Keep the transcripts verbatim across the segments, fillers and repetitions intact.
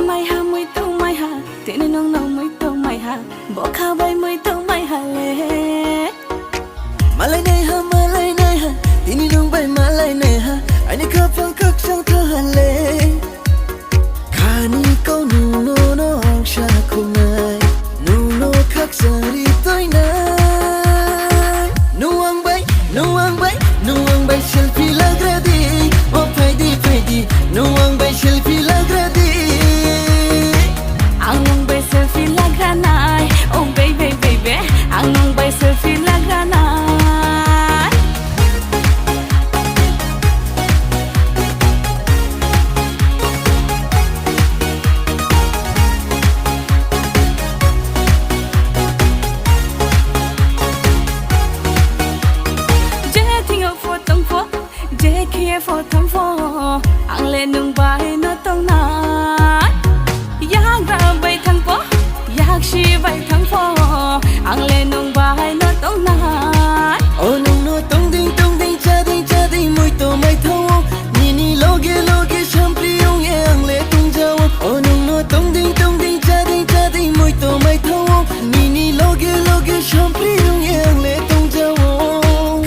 Maiha mui tong maiha, tini nung nung mui tong maiha, bokha bai mui tong maiha le. Malai naiha, malai naiha, tini nung bai malai naiha, ani khapang khakchang thaha le. Khani kau nung no no ang sa khunai, nung no khaksa ri toi nai. Nuang bai, nuang bai, nuang bai selfie lagra di. O phai di, phai di, nuang bai selfie lagra di. Ang nung bai selfie lagra nai. Oh baby, baby, ang nung bai selfie lagra nai. Je thingo pho tong pho, je khiye pho thang pho, ang le nung bai no tong nai. Yagra bai thang pho, yaksi bai thang pho, ang le nung bai no tong nai. O nung no tong ding, tong ding, cha ding, cha ding, mui to mai thawo. Nini loge loge sampli ong e ang le tong jawo. O nung no tong ding, tong ding, cha ding, cha ding, mui to mai thawo. Nini loge loge sampli ong e ang le tong jawo.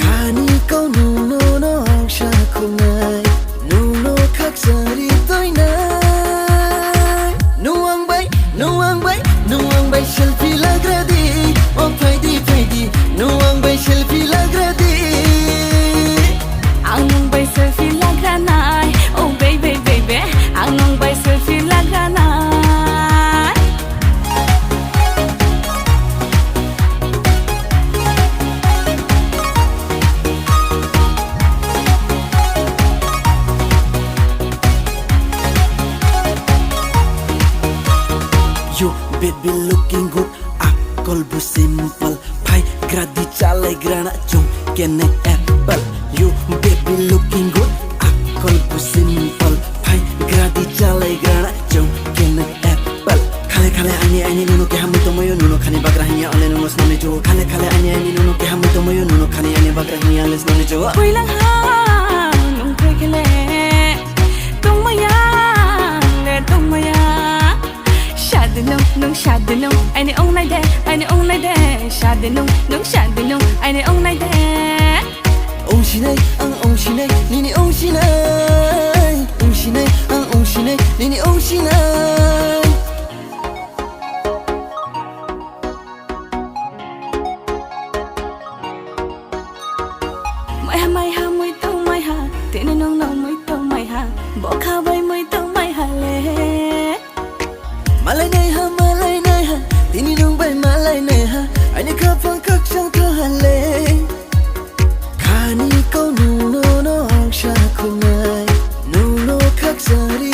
Khani kau nung no no ang sa khunai, nung no khaksa ri toi nai. Nuang bai, nuang bai, nuang bai selfie lagra di. O phai di, phai di, nuang bai selfie lagra di. Ang nung bai selfie lagra nai. Oh baby, baby, ang nung bai selfie lagra nai. You baby looking good, akol bu simple. Phai gradi chalai grana chung kene apple. You baby looking good, akol bu simple. Phai gradi chalai grana chung kene apple. Khale khale ani ani nuno keha mui tongmayo, nuno khani bagra hinya ale nuno snani jo. Khale khale ani ani nuno keha mui tongmayo, nuno khani ani bagra hinya ale snani jo. Puilang ha nung phai khele tongmaya le tongmaya. Shadi nung nung shadi nung aini ong nai de, aini ong nai de. Shadi nung nung shadi nung aini ong nai de. Ong sinai ang ong sinai nini ong sinai. Ong sinai ang ong sinai nini ong sinai. Maiha maiha mui tong maiha, tini nung no mui tong maiha, bokha bai mui tong maiha le. Malai naiha, malai naiha, tini nung bai malai naiha, ani khapang khakchang thaha le. Khani kau nung no no ang sa khunai, nung no khaksa ri